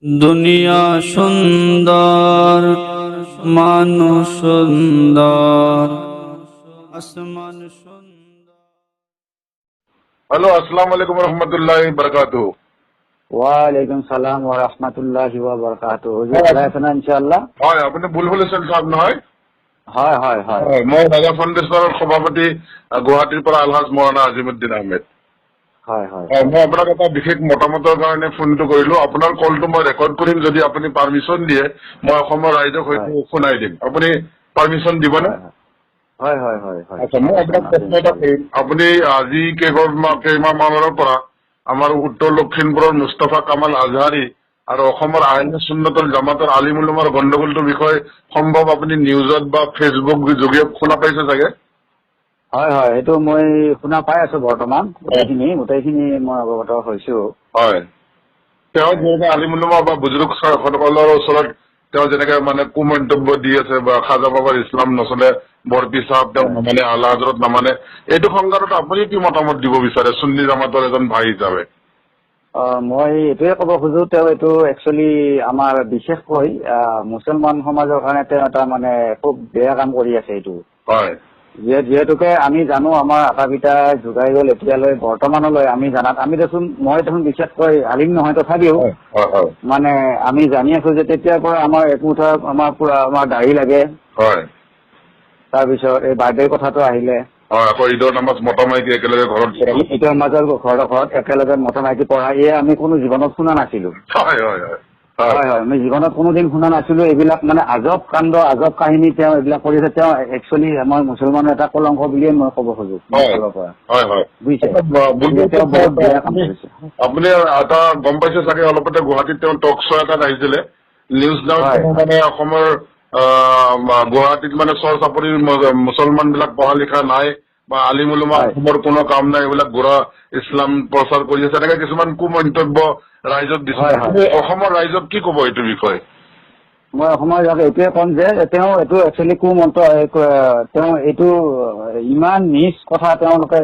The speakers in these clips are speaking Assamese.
দুনিয়া সুন্দৰ, মানুষ সুন্দৰ, আসমান সুন্দৰ। হেল্ল', আসসালামু আলাইকুম ৰহমতুল্লাহি বাৰাকাতুহু। ওয়ালাইকুম সালাম ওয়া ৰাহমাতুল্লাহি ওয়া বাৰাকাতুহু। হুজুৰ, ভালে আছে না ইনশাআল্লাহ? হয়, আপুনি বুলবুল হুছেইন চাহাব নহয়? হয় হয় হয়। হয়, মই ৰাজা ফাউণ্ডেশ্যনৰ সভাপতি, গুৱাহাটীৰ পৰা আলহাজ মৌলানা আজিমুদ্দিন আহমেদ। হয় হয়। হয়, মই আপোনাক এটা বিশেষ মতামতৰ কাৰণে ফোনটো কৰিলো। আপোনাৰ কলটো মই ৰেকৰ্ড কৰিম, যদি আপুনি পাৰ্মিশ্যন দিয়ে মই অসমৰ ৰাইজক হয়তো শুনাই দিম। আপুনি পাৰ্মিশ্যন দিবনে? হয় হয় হয় হয়। আচ্ছা, মই আপোনাক প্ৰশ্ন এটা কৰিম। আপুনি আজি কেইমাহ মানৰ পৰা আমাৰ উত্তৰ লখিমপুৰৰ মুস্তফা কামাল আজহাৰী আৰু অসমৰ আহলে সুন্নতল জামাতৰ আলিম উলুমাৰ গণ্ডগোলটোৰ বিষয়ে সম্ভৱ আপুনি নিউজত বা ফেচবুক যোগে শুনা পাইছে চাগে? হয় হয়, সেইটো মই শুনা পাই আছো বৰ্তমান। গোটেইখিনি মই অৱগত হৈছো। হয়, তেওঁ যেনেকে আলিম উলুমা বা বুজুৰ্গ সকলৰ ওচৰত তেওঁ যেনেকে মানে কুমন্তব্য দি আছে বা খাজা বাবাৰ ইছলাম নচলে, বৰপি চাহাব তেওঁ নামানে, আল্লাহ হজৰত নামানে, এইটো সংক্ৰান্তত আপুনি কি মতামত দিব বিচাৰে চুন্নী জামাতৰ এজন ভাই হিচাপে? মই এইটোৱে ক'ব খোজো, তেওঁ এইটো একচুৱেলি আমাৰ বিশেষকৈ মুছলমান সমাজৰ কাৰণে তেওঁ এটা মানে খুব বেয়া কাম কৰি আছে এইটো। যিহেতুকে আমি জানো আমাৰ আতা পিতা যোগাই গ'ল এতিয়ালৈ বৰ্তমানলৈ আমি জানাত, আমি দেখোন, মই দেখোন বিশেষকৈ আলিম নহয়, তথাপিও হয় হয় মানে আমি জানি আছো যে তেতিয়াৰ পৰা আমাৰ একমুঠা আমাৰ পুৰা আমাৰ দাড়ি লাগে। তাৰপিছত এই বাৰ্থডেৰ কথাটো আহিলে। হয়, আকৌ ঈদৰ নামাজ মতা মাইকী একেলগে ঘৰত পঢ়া। ঈদৰ মাজত ঘৰত একেলগে মতা মাইকী পঢ়া, এই আমি কোনো জীৱনত শুনা নাছিলো। হয় হয় হয় হয় হয়, আমি জীৱনত কোনোদিন শুনা নাছিলো এইবিলাক মানে আজব কাণ্ড, আজব কাহিনী তেওঁ এইবিলাক কৰিছে। তেওঁ একচুৱেলি আমাৰ মুছলমানৰ এটা কলংক বুলিয়ে মই ক'ব খোজো মোৰ ফালৰ পৰা। হয় হয় বুজিছে, গতিকে তেওঁ বহুত বেয়া কাম কৰিছে। আপুনি এটা গম পাইছে চাগে, অলপতে গুৱাহাটীত তেওঁ টক শ্ব' এটাত আহিছিলে, নিউজ নাওত। মানে অসমৰ গুৱাহাটীত মানে চৰ চাপৰিৰ মুছলমান বিলাক পঢ়া লিখা নাই বা আলিম উলুমা অসমৰ কোনো কাম নাই, এইবিলাক গোড়া ইছলাম প্ৰচাৰ কৰি আছে, এনেকে কিছুমান কুমন্তব্য ৰাইজক দিছে। হয়, হয়। আপুনি অসমৰ ৰাইজক কি ক'ব এইটো বিষয়ে? মই অসমৰ ৰাইজক এইটোৱে ক'ম যে তেওঁ এইটো একচুৱেলি কুমন্ত্ৰ, তেওঁ এইটো ইমান নিচ কথা তেওঁলোকে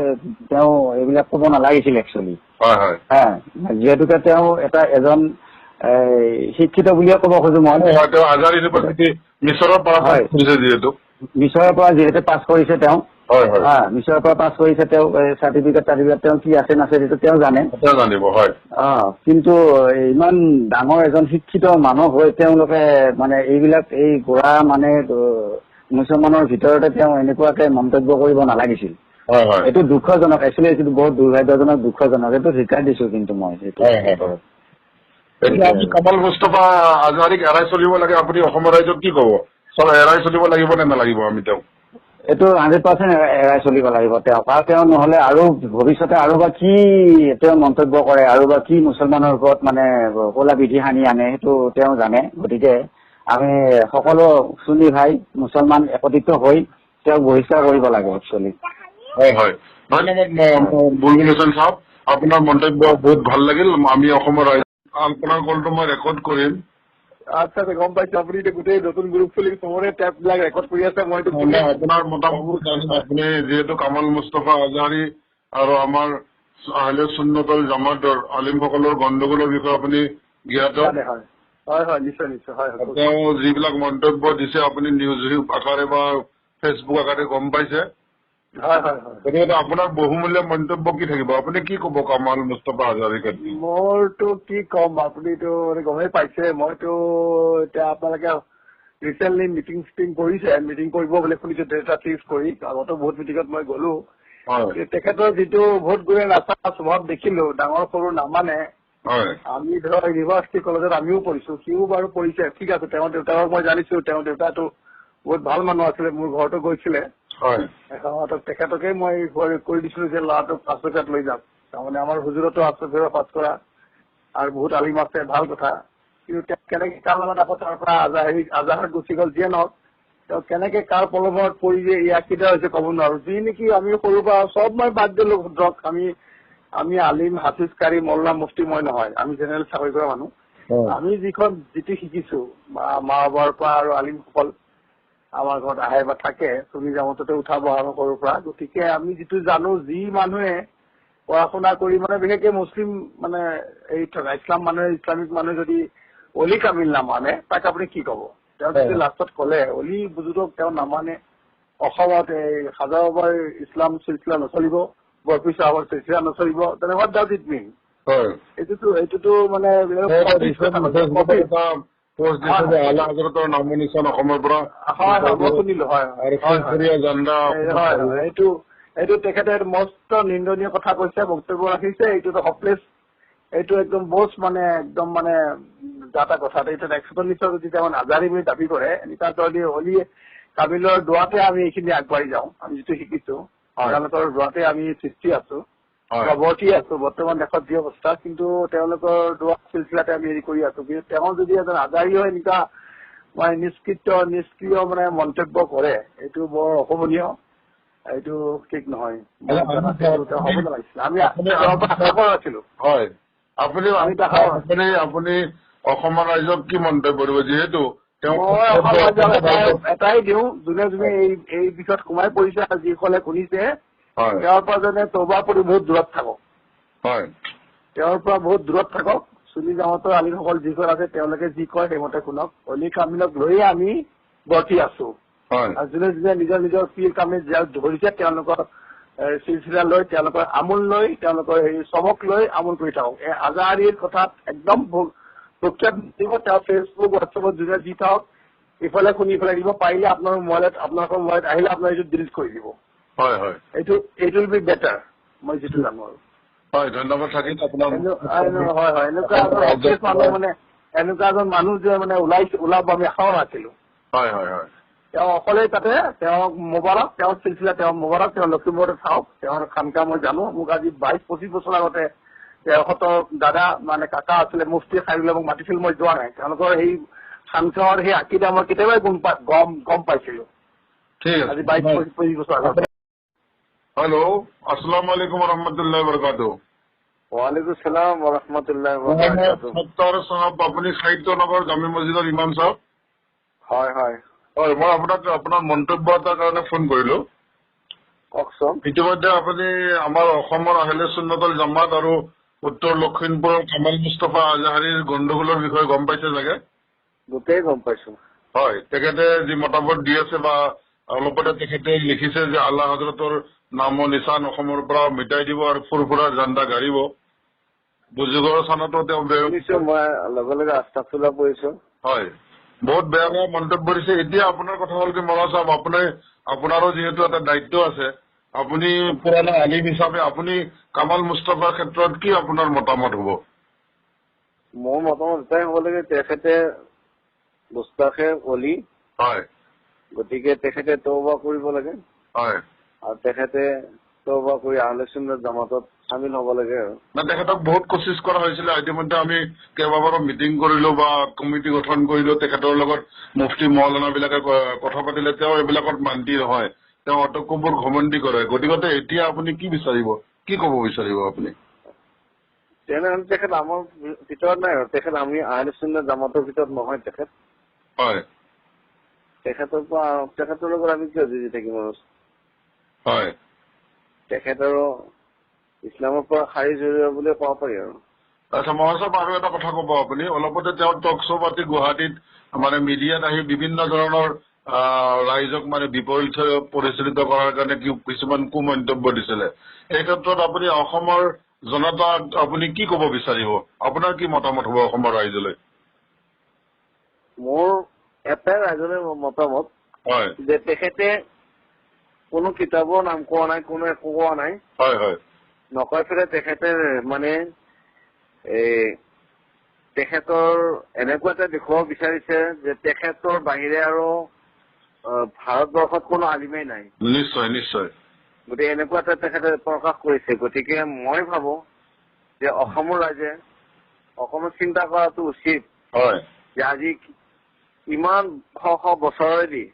তেওঁ এইবিলাক ক'ব নালাগিছিল একচুৱেলি। হয় হয় হা, যিহেতুকে তেওঁ এটা এজন এই, শিক্ষিত বুলিয়ে ক'ব খোজো মই। হয়, তেওঁ আজহাৰ ইউনিভাৰ্চিটি মিছৰৰ পৰা পাছ কৰিছে যিহেতু। মিছৰৰ পৰা যিহেতু পাছ কৰিছে তেওঁ। হয় হয় হা, মিছৰৰ পৰা পাছ কৰিছে তেওঁ, চাৰ্টিফিকেট টাৰ্টিফিকেট তেওঁ কি আছে নাছে সেইটো তেওঁ জানে। তেওঁ জানিব, হয়। কিন্তু ইমান ডাঙৰ এজন শিক্ষিত মানুহ হৈ তেওঁলোকে মানে এইবিলাক এই গোড়া মানে মুছলমানৰ ভিতৰতে তেওঁ এনেকুৱাকে মন্তব্য কৰিব নালাগিছিল। হয় হয় এইটো দুখজনক, একচুৱেলি এইটো বহুত দুৰ্ভাগ্যজনক, দুখজনক। এইটো ধিক্কাৰ দিছো কিন্তু মই সেইটো। হয় হয় হয়। এতিয়া আমি কামাল মুস্তফা আজহাৰীক এৰাই চলিব লাগে, আপুনি অসমৰ ৰাইজক কি ক'ব? চব এৰাই চলিব লাগিব নে নালাগিব আমি তেওঁক? এইটো 100% এৰাই চলিব লাগিব তেওঁ। কাৰণ তেওঁ নহলে আৰু ভৱিষ্যতে আৰু বা কি তেওঁ মন্তব্য কৰে আৰু বা কি মুছলমানৰ ওপৰত মানে ক'লা বিধি সানি আনে সেইটো তেওঁ জানে। গতিকে আমি সকলো চুন্নী ভাই মুছলমান একত্ৰিত হৈ তেওঁক বহিষ্কাৰ কৰিব লাগে একচুৱেলি। হয় হয়, ধন্যবাদ বুলবুল হুছেইন চাহাব, আপোনাৰ মন্তব্য বহুত ভাল লাগিল। আমি অসমৰ ৰাইজ আপোনাৰ কলটো মই ৰেকৰ্ড কৰিম। আচ্ছা আচ্ছা, গম পাইছো। আপুনি এতিয়া গোটেই নতুন গ্ৰুপ খুলি চবৰে টেপ বিলাক ৰেকৰ্ড কৰি আছে, মইতো মানে আপোনাৰ মতামত জানিম। আপুনি যিহেতু কামাল মুস্তফা আজহাৰী আৰু আমাৰ আহলে সুন্নতল জামাতৰ আলিমসকলৰ গণ্ডগোলৰ বিষয়ে আপুনি জ্ঞাত। হয় হয় হয়, নিশ্চয় নিশ্চয়, হয় হয়। তেওঁ যিবিলাক মন্তব্য দিছে আপুনি নিউজ আকাৰে বা ফেচবুক আকাৰে গম পাইছে। হয় হয় হয়। গতিকে আপোনাৰ বহুমূলীয়া মন্তব্য কি থাকিব? আপুনি কি ক'ব কামাল মুস্তফা আজহাৰীৰ ক্ষেত্ৰত? মোৰতো কি ক'ম, আপুনিতো মানে গমেই পাইছে। মইতো এতিয়া আপোনালোকে ৰিচেণ্টলি মিটিং চিটিং কৰিছে, মিটিং কৰিব বুলি শুনিছো, ডেট এটা ফিক্স কৰি। আগতো বহুত মিটিঙত মই গ'লো। তেখেতৰ যিটো ভোট গৈ নাচা স্বভাৱ দেখিলো, ডাঙৰ সৰু নামানে। আমি ধৰক ইউনিভাৰ্চিটি কলেজত আমিও পঢ়িছো, সিও বাৰু পঢ়িছে, ঠিক আছে। তেওঁৰ দেউতাকক মই জানিছো, তেওঁৰ দেউতাটো বহুত ভাল মানুহ আছিলে, মোৰ ঘৰতো গৈছিলে। এসময়ত তেখেতকে মই কৰি দিছিলো যে ল'ৰাটোক আশ্ৰয়ত লৈ যাম। তাৰমানে আমাৰ হুজুৰতো আশ্ৰয় পাছ কৰা আৰু বহুত আলিম আছে, ভাল কথা। কিন্তু তেওঁ কেনেকে কাৰ লগত আকৌ তাৰ পৰা আজাহাৰত গুচি গ'ল, যিয়ে নহওক তেওঁ কেনেকে কাৰ প্ৰলোভনত পৰি যে এই আকিদা হৈছে ক'ব নোৱাৰো। যি নেকি আমি সৰুৰ পৰা চব মই বাদ দিলো। ধৰক আমি আলিম হাফিজকাৰী মল্লা মুফতি মই নহয়, আমি জেনেৰেল চাকৰি কৰা মানুহ। আমি যিটো শিকিছো বা মা বাবাৰ পৰা আৰু আলিমসকল আমাৰ ঘৰত আহে বা থাকে, চুনি জামততে উঠা বহা সৰুৰ পৰা। গতিকে আমি যিটো জানো, যি মানুহে পঢ়া শুনা কৰি মানে বিশেষকে মুছলিম মানে এই থকা ইছলাম মানুহে, ইছলামিক মানুহে যদি অলি কামিল নামানে তাক আপুনি কি ক'ব? তেওঁ যদি লাষ্টত ক'লে অলি বুজুৰ্গক তেওঁ নামানে, অসমত এই হাজাৰ বাৰ ইছলাম চিলচিলা নচলিব, বৰফি চাহাবৰ চিলচিলা নচলিব, তেনে what does it mean? এইটোতো মানে এইটো এইটো তেখেতে মস্ত নিন্দনীয় কথা কৈছে, বক্তব্য ৰাখিছে। এইটোতো হপলেছ, এইটো একদম বছ মানে একদম মানে যাতা কথা। এইটো 140 যদি তেওঁ আজাৰী বুলি দাবী কৰে, এনেকুৱা যদি অলি কামিলৰ দোৱাতে আমি এইখিনি আগবাঢ়ি যাওঁ, আমি যিটো শিকিছো তেওঁলোকৰ দোৱাতে আমি সৃষ্টি আছো, বৰ্তি আছো বৰ্তমান দেশত যি অৱস্থা, কিন্তু তেওঁলোকৰ দোৱা চিলচিলাতে আমি হেৰি কৰি আছো। কিন্তু তেওঁ যদি এজন আজাৰী হৈ এনেকুৱা মানে নিষ্কৃত নিষ্ক্ৰিয় মানে মন্তব্য কৰে, এইটো বৰ অশোভনীয়, এইটো ঠিক নহয়। হ'ব নালাগিছিলে, আমি আশা কৰা নাছিলো। হয়, আপুনি আপুনি অসমৰ ৰাইজক কি মন্তব্য দিব? যিহেতু মই এটাই দিওঁ, যোনে যোনে এই বিষয়ত সোমাই পৰিছে, যিসকলে শুনিছে, তেওঁৰ পৰা যেনে তৌবা কৰি বহুত দূৰত থাকক, তেওঁৰ পৰা বহুত দূৰত থাকক। চুনি জামাতৰ আলিমসকল যিসকল আছে তেওঁলোকে যি কয় সেইমতে শুনক। অলি কামিলক লৈয়ে আমি বৰ্তি আছো। আৰু যোনে যোনে নিজৰ নিজৰ পীৰ কামিল ধৰিছে তেওঁলোকৰ চিলচিলা লৈ, তেওঁলোকৰ আমোল লৈ, তেওঁলোকৰ হেৰি চবক লৈ আমোল কৰি থাকক। এই আজাহাৰীৰ কথাত একদম প্ৰখ্যাত দিব। তেওঁ ফেচবুক হোৱাটছএপত যোনে যি থাকক ইফালে শুনি ইফালে দিব, পাৰিলে আপোনাৰ মোবাইলত, আপোনালোকৰ মোবাইলত আহিলে আপোনাৰ এইটো ডিলিট কৰি দিব। হয় হয়, এইটো এইটো will be better, মই যিটো জানো আৰু। হয়, ধন্যবাদ থাকিল আপোনাৰ। হয় হয়, এনেকুৱা মানুহ মানে এনেকুৱা এজন মানুহ যে মানে ওলাব আমি আশাও নাছিলো। হয় হয় হয়, তেওঁ অকলেই তাতে, তেওঁক মোবাৰক, তেওঁৰ চিলচিলা, তেওঁ মোবাৰক, তেওঁ লখিমপুৰতে থাকক, তেওঁৰ খানকা মই জানো। মোক আজি 22-25 বছৰ আগতে তেওঁহঁতৰ দাদা মানে কাকা আছিলে মুফতি খাইৰুলে মোক মাতিছিল, মই যোৱা নাই। তেওঁলোকৰ সেই খানকাৰ সেই আকিদা মই কেতিয়াবাই গম পাইছিলো। ঠিক আছে, আজি 22-25 বছৰ আগতে। হেল্ল', আসসালামু আলাইকুম ৰহমতুল্লাহ বৰকাতুহ। ওয়ালাইকুম সালাম ওয়া ৰাহমাতুল্লাহি ওয়া বাৰাকাতুহু। সত্তৰ চাহাব, আপুনি সাহিত্য নগৰ জামে মছজিদৰ ইমাম চাহাব? হয় হয় হয়, মই আপোনাক আপোনাৰ মন্তব্য এটাৰ কাৰণে ফোন কৰিলো। কওকচোন। ইতিমধ্যে আপুনি আমাৰ অসমৰ আহলে সুন্নতল জামাত আৰু উত্তৰ লখিমপুৰৰ কামাল মুস্তফা আজহাৰীৰ গণ্ডগোলৰ বিষয়ে গম পাইছে চাগে? গোটেই গম পাইছো। হয়, তেখেতে যি মতামত দি আছে বা অলপতে তেখেতে লিখিছে যে আল্লাহ হজৰতৰ নাম নিচান অসমৰ পৰা মিটাই দিব আৰু ফুৰফুৰাৰ জান্দা গাড়িব। বুজুৰ্গৰ স্থানতো তেওঁ মই লগে লগে আস্তাগফিৰুল্লাহ পঢ়িছো। হয়, বহুত বেয়া বেয়া মন্তব্য দিছে। এতিয়া আপোনাৰ কথা হ'ল কি মৌলানা চাহাব, আপোনাৰো যিহেতু এটা দায়িত্ব আছে, আপুনি পুৰণা আলিম হিচাপে আপুনি কামাল মুস্তফাৰ ক্ষেত্ৰত কি আপোনাৰ মতামত হ'ব? মোৰ মতামত এটাই হ'ব লাগে, তেখেতে গুস্তাখে অলি। হয়, গতিকে তেখেতে তৌবা কৰিব লাগে। হয়, আৰু তেখেতে তৌবা কৰি আহলে সুন্নাত জামাতত চামিল হ'ব লাগে। আৰু না, তেখেতক বহুত কোচিছ কৰা হৈছিলে। ইতিমধ্যে আমি কেইবাবাৰো মিটিং কৰিলো বা কমিটি গঠন কৰিলো, তেখেতৰ লগত মুফতি মৌলানা বিলাকে কথা পাতিলে, তেওঁ এইবিলাকত মান্তি নহয়, তেওঁ অটকবোৰ ঘমন্দি কৰে। গতিকে এতিয়া আপুনি কি বিচাৰিব, কি ক'ব বিচাৰিব আপুনি? তেনেহ'লে তেখেত আমাৰ ভিতৰত নাই আৰু তেখেত আমি আহলে সুন্নাত জামাতৰ ভিতৰত নহয় তেখেত। হয়, তেখেতৰ পৰা তেখেতৰ লগত আমি কিয় যুঁজি থাকিম আৰু? হয়, তেখেতৰো ইছলামৰ পৰা খাৰিজ হৈ যোৱা বুলি ক'ব পাৰি আৰু। আচ্ছা মৌলানা চাহাব, আৰু এটা কথা ক'ব আপুনি, অলপতে তেওঁ টক শ্ব' পাতি গুৱাহাটীত মানে মিডিয়াত আহি বিভিন্ন ধৰণৰ ৰাইজক মানে বিপৰীত পৰিচালিত কৰাৰ কাৰণে কিছুমান কুমন্তব্য দিছিলে। এই ক্ষেত্ৰত আপুনি অসমৰ জনতাক আপুনি কি ক'ব বিচাৰিব? আপোনাৰ কি মতামত হ'ব অসমৰ ৰাইজলৈ? মোৰ এটাই ৰাইজলৈ মতামত যে তেখেতে কোনো কিতাপৰ নাম কোৱা নাই, কোনো একো কোৱা নাই। হয় হয়, নকয় পেলাই তেখেতে মানে এই তেখেতৰ এনেকুৱা এটা দেখুৱাব বিচাৰিছে যে তেখেতৰ বাহিৰে আৰু ভাৰতবৰ্ষত কোনো আলিমেই নাই। নিশ্চয় নিশ্চয়, গতিকে এনেকুৱা এটা তেখেতে প্ৰকাশ কৰিছে। গতিকে মই ভাবো যে অসমৰ ৰাইজে অসমত চিন্তা কৰাটো উচিত যে আজি ইমান শ শ বছৰেদি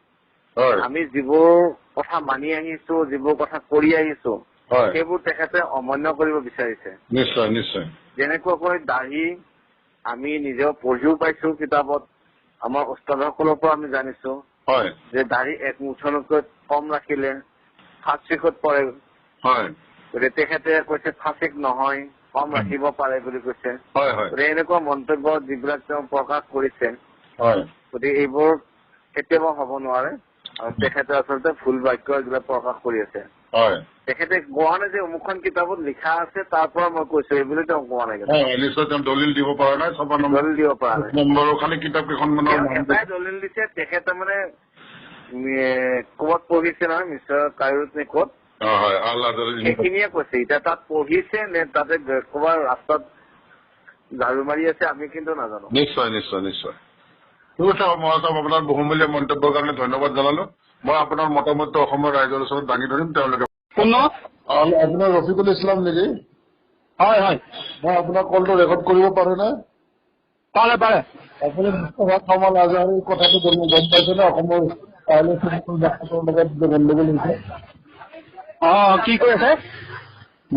আমি যিবোৰ কথা মানি আহিছো, যিবোৰ কথা কৰি আহিছো, সেইবোৰ তেখেতে অমান্য কৰিব বিচাৰিছে। নিশ্চয় নিশ্চয়, যেনেকুৱাকৈ দাঢ়ি আমি নিজেও পঢ়িও পাইছো কিতাপত, আমাৰ ওস্তাদসকলৰ পৰা আমি জানিছো যে দাঢ়ি এক মুঠনতকৈ কম ৰাখিলে ফাঁচিকত পৰে। গতিকে তেখেতে কৈছে ফাঁচিক নহয়, কম ৰাখিব পাৰে বুলি কৈছে। এনেকুৱা মন্তব্য যিবিলাক তেওঁ প্ৰকাশ কৰিছে, গতিকে এইবোৰ কেতিয়াবা হ'ব নোৱাৰে। আৰু তেখেতে আচলতে ভুল বাক্য এইবিলাক প্ৰকাশ কৰি আছে। তেখেতে কোৱা নাই যে অমুকখন কিতাপত লিখা আছে তাৰ পৰা মই কৈছো, এইবুলি তেওঁ কোৱা নাই। নিশ্চয় তেওঁ দলিল দিব পৰা নাই, দলিল দিব পৰা নাই, খালি কিতাপ কেইখনমানৰ এটাই দলিল দিছে। তেখেতে মানে ক'ৰবাত পঢ়িছে নহয়, মিশ্ৰ কায়ৰুত নে ক'ত, সেইখিনিয়ে কৈছে। এতিয়া তাত পঢ়িছে নে তাতে ক'ৰবাত ৰাস্তাত ঝাড়ু মাৰি আছে আমি কিন্তু নাজানো। নিশ্চয় নিশ্চয় নিশ্চয়। ঠিক আছে মহাচাব, আপোনাৰ বহুমূলীয়া মন্তব্যৰ কাৰণে ধন্যবাদ জনালো। মই আপোনাৰ মতামতটো অসমৰ ৰাইজৰ ওচৰত দাঙি ধৰিম। তেওঁলোকে আপোনাৰ ৰফিকুল ইছলাম নেকি? হয় হয়। মই আপোনাৰ কলটো ৰেকৰ্ড কৰিব পাৰো নে? পাৰে পাৰে। আপুনি মুস্তফা কামাল আজহাৰীৰ কথাটো গম পাইছেনে? অসমৰ লগত গণ্ডগোল হৈছে। অ, কি কৈ আছে?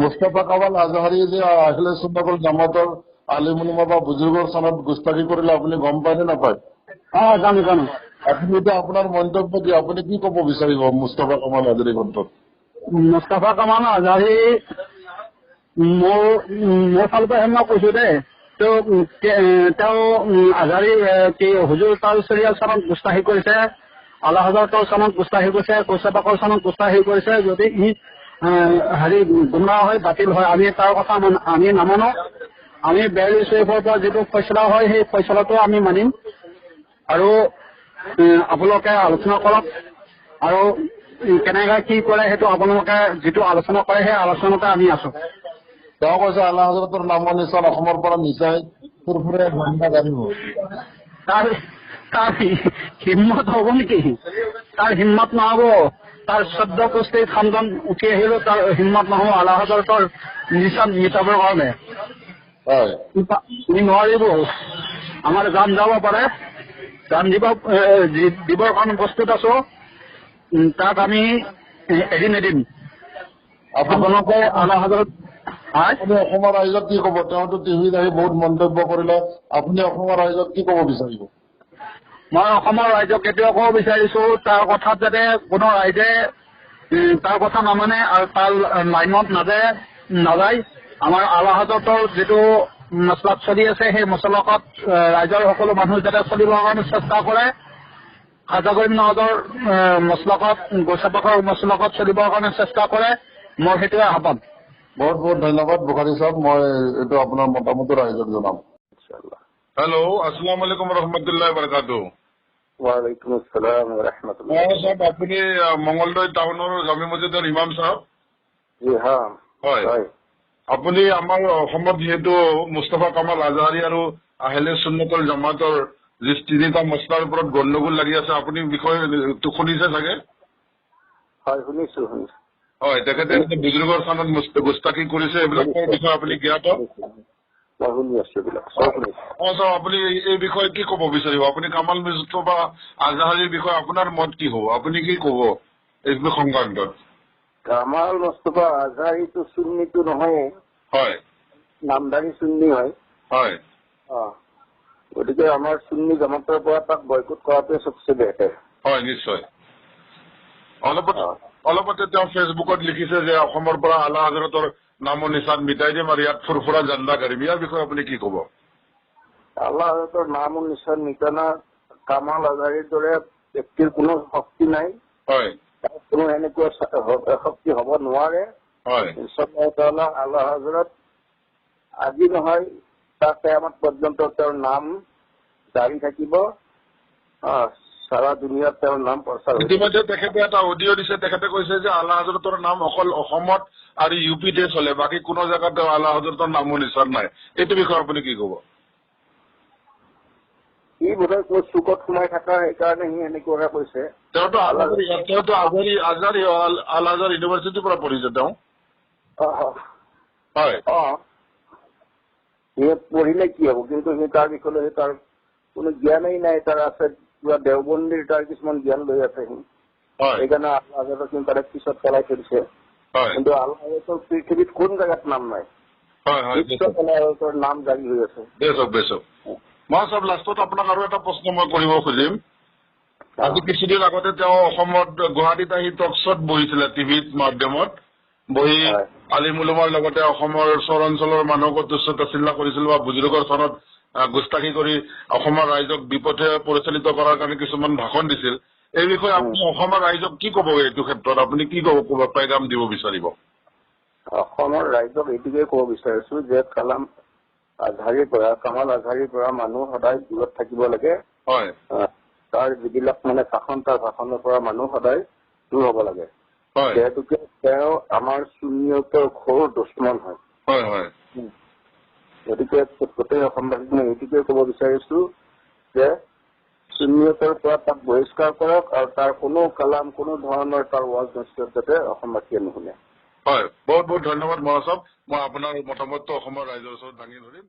মুস্তফা কামাল আজহাৰী যে আহলে সুন্নাতুল জামাতৰ আলিম উলামা বা বুজুৰ্গৰ স্থানত গুস্তাখি কৰিলে, আপুনি গম পায় নে নাপায়? অ, জানো জানো। আপুনি এতিয়া আপোনাৰ মন্তব্য কি? আপুনি কি ক'ব বিচাৰিব মুস্তফা কামাল আজহাৰীৰ ক্ষেত্ৰত? মুস্তফা কামাল আজহাৰী মোৰ ফালৰ পৰা মই কৈছো দেই, তেওঁ আজহাৰী কি হুজুৰ তাৰ চৰিয়াল চানত গুস্তাখি কৰিছে, আল্লাহ হাজৰতৰ চানত গুস্তাখি কৰিছে, কৌচাপাকৰ চানত গুস্তাখি কৰিছে। যদি ই হেৰি গুমৰাহ হয়, বাতিল হয়, আমি তাৰ কথা আমি নামানো। আমি বেৰেলী শ্বৰীফৰ পৰা যিটো ফয়চলা হয় সেই ফয়চলাটো আমি মানিম। আৰু আপোনালোকে আলোচনা কৰক আৰু কেনেকৈ কি কৰে সেইটো আপোনালোকে যিটো আলোচনা কৰে সেই আলোচনাতে আমি আছো। তেওঁ কৈছে আল্লাহ হজৰতৰ নামৰ নিচান অসমৰ পৰা মিছাই ফুৰফুৰে ঘণ্টা গাড়িব। তাৰ তাৰ হিম্মত হ'ব নেকি? তাৰ হিম্মত নহ'ব। তাৰ 14 গোষ্ঠীৰ খান্দন উঠি আহিলেও তাৰ হিম্মত নহ'ব আল্লাহ হজৰতৰ নিচান মিটাবৰ কাৰণে। নোৱাৰিব। আমাৰ জান যাব পাৰে, জান দিবৰ কাৰণে প্ৰস্তুত আছো। তাক আমি এৰি নিদিম। আপোনালোকে আল্লাহ হজৰত আপুনি অসমৰ ৰাইজক কি ক'ব? তেওঁতো টিভিত আহি বহুত মন্তব্য কৰিলে, আপুনি অসমৰ ৰাইজক কি ক'ব বিচাৰিব? মই অসমৰ ৰাইজক কেতিয়াও ক'ব বিচাৰিছো, তাৰ কথাত যাতে কোনো ৰাইজে তাৰ কথা নামানে আৰু তাৰ লাইনত নাযায়। আমাৰ আল্লাহ হজৰতৰ যিটো মছলাত চলি আছে সেই মছলাকত ৰাইজৰ সকলো মানুহ যাতে চলিবৰ কাৰণে চেষ্টা কৰে। খাজা গৰীব নৱাজৰ মছলাকত, গোচাপাকৰ মছলাকত চলিবৰ কাৰণে চেষ্টা কৰে, মোৰ সেইটোৱে আহ্বান। বহুত বহুত ধন্যবাদ বুখাৰী চাহাব। মই এইটো আপোনাৰ মতামতো ৰাইজক জনাম। হেল্ল', আসসালামু আলাইকুম ৰহমতুল্লাহ বৰকাতুহ। ওয়ালাইকুম আসসালাম ওয়া ৰাহমাতুল্লাহ। সাহেব, আপুনি মঙ্গলদৈ টাউনৰ জামে মছজিদৰ ইমাম চাহাব? জি হ্যাঁ। হয়। আপুনি আমাৰ অসমত যিহেতু মুস্তফা কামাল আজহাৰী আৰু আহলে সুন্নতুল জামাতৰ যি তিনিটা মছলাৰ ওপৰত গণ্ডগোল লাগি আছে, আপুনি বিষয়টো শুনিছে চাগে? হয়, শুনিছো শুনিছো। হয়, তেখেতে বুজুৰ্গৰ স্থানত গুস্তাখি কৰিছে, এইবিলাকৰ বিষয়ে আপুনি জ্ঞাত? আপুনি এই বিষয়ে কি ক'ব বিচাৰিব? আপুনি কামাল মুস্তফা আজহাৰীৰ বিষয়ে আপোনাৰ মত কি হ'ব? আপুনি কি ক'ব এই সংক্ৰান্তত? কামাল মুস্তফা আজহাৰীটো চুন্নিটো নহয়, হয়, নামধাৰী চুন্নি হয়। হয়। অ, গতিকে আমাৰ চুন্নি জামাতৰ পৰা তাক বয়কট কৰাটোৱে চবচে বেহতৰ। হয়, নিশ্চয়। অলপতে তেওঁ ফেচবুকত লিখিছে যে অসমৰ পৰা আল্লাহ হজৰতৰ নামৰ নিচান মিটাই দিম আৰু ইয়াত ফুৰফুৰা জান্দা গাড়িম। ইয়াৰ বিষয়ে আপুনি কি ক'ব? আল্লাহ হজৰতৰ নামৰ নিচান মিটানা কামাল আজহাৰীৰ দৰে ব্যক্তিৰ কোনো শক্তি নাই। হয়, কোনো এনেকুৱা শক্তি হ'ব নোৱাৰে। হয়, ইনশাআল্লাহ আল্লাহ হজৰত আজি নহয় তাৰ কিয়ামত পৰ্যন্ত তেওঁৰ নাম জাৰি থাকিব। সাৰা দুনিয়াত তেওঁৰ নাম প্ৰচাৰ। ইতিমধ্যে তেখেতে এটা অডিঅ' দিছে, তেখেতে কৈছে যে আল্লাহ হজৰতৰ নাম অকল অসমত আৰু ইউ পিতে চলে, বাকী কোনো জেগাত তেওঁ আল্লাহ হজৰতৰ নামো নিচান নাই। এইটো বিষয়ে আপুনি কি ক'ব? সি বোধহয় ক'ত চুকত সোমাই থকা, সেইকাৰণে সি এনেকুৱাকে কৈছে। তেওঁতো আজহাৰী আল আজহাৰ ইউনিভাৰ্চিটিৰ পৰা পঢ়িছে তেওঁ। হয়। অ, সি পঢ়িলে কি হ'ব, কিন্তু সি তাৰ বিষয়ে তাৰ কোনো জ্ঞানেই নাই। তাৰ আছে কিবা দেওবন্দিৰ তাৰ কিছুমান জ্ঞান লৈ আছে সি, সেইকাৰণে আল্লাহ হজৰতক কিন্তু তাৰে পিছত পেলাই থৈ দিছে। কিন্তু আল্লাহ হজৰতৰ পৃথিৱীত কোন জেগাত নাম নাই, আল্লাহ হজৰতৰ নাম জাৰি হৈ আছে। বেচক বেচক। মই চব লাষ্টত আপোনাক আৰু এটা প্ৰশ্ন মই কৰিব খুজিম। আজি কিছুদিন আগতে তেওঁ অসমত গুৱাহাটীত আহি টক শ্ব'ত বহিছিলে টিভিত মাধ্যমত, বহি আলিম উলুমাৰ লগতে অসমৰ চৰ অঞ্চলৰ মানুহক তুচ্ছ তাচ্ছিল্য কৰিছিল বা বুজুৰ্গৰ স্থানত গুস্তাখি কৰি অসমৰ ৰাইজক বিপথে পৰিচালিত কৰাৰ কাৰণে কিছুমান ভাষণ দিছিল। এই বিষয়ে আপুনি অসমৰ ৰাইজক কি ক'ব? এইটো ক্ষেত্ৰত আপুনি কি ক'ব, পেগাম দিব বিচাৰিব? অসমৰ ৰাইজক এইটোকে ক'ব বিচাৰিছো যে কালাম আজহাৰীৰ পৰা, কামাল আজহাৰীৰ পৰা মানুহ সদায় দূৰত থাকিব লাগে। হয়, তাৰ যিবিলাক মানে ভাষণ, তাৰ ভাষণৰ পৰা মানুহ সদায় দূৰ হ'ব লাগে। যিহেতুকে তেওঁ আমাৰ চুন্নিয়তৰ ঘোৰ দুশ্মন হয়। হয় হয়, গতিকে গোটেই অসমবাসীক মই এইটোকে ক'ব বিচাৰিছো যে চুন্নিয়তৰ পৰা তাক বহিষ্কাৰ কৰক আৰু তাৰ কোনো কালাম, কোনো ধৰণৰ তাৰ ৱাজ নচিহত যাতে অসমবাসীয়ে নুশুনে। হয়, বহুত বহুত ধন্যবাদ মহাচাব। মই আপোনাৰ মতামতটো অসমৰ ৰাইজৰ ওচৰত দাঙি ধৰিম।